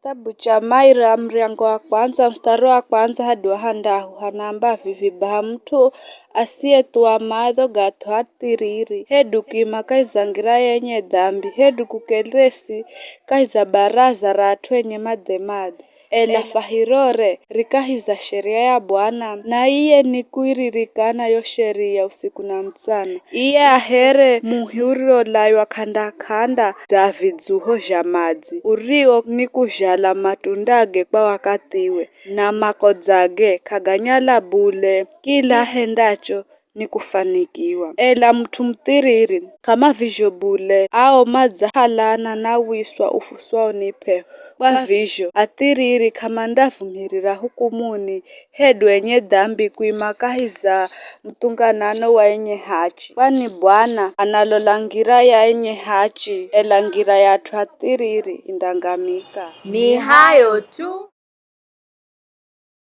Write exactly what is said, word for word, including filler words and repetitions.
Kithabu cha Maira, muryango wa kwandza, mustari wa kwandza hadi wa handahu, hanaamba vivi, baha mut'u asiyethuwa matho gat'u athiriri, hedu kuima kahi za ngira yenye dhambi, hedu kukelesi kahi za baraza ra at'u enye madhe-madhe. Ela fahirore ri kahi za sheria ya Bwana, na iye ni kuiririkana yo sheria usiku na mutsana. Iye a here muhi uriolaywa k'anda-k'anda dza vidzuho zha madzi, urio ni kuzhala matundage kwa wakathiwe, na makodzage k'aganyala bule. Kila ahendacho ni kufanikiwa. Ela mut'u muthiriri k'ama vizho bule, ao madzahalana na wiswa ufuswao ni p'eho. Kwa vizho, athiriri k'amandavumirira hukumuni, hedu enye dhambi kuima kahi za muthunganano wa enye hachi. Kwani Bwana analola ngira ya enye hachi, ela ngira ya at'u athiriri indangamika. Ni hayo tu.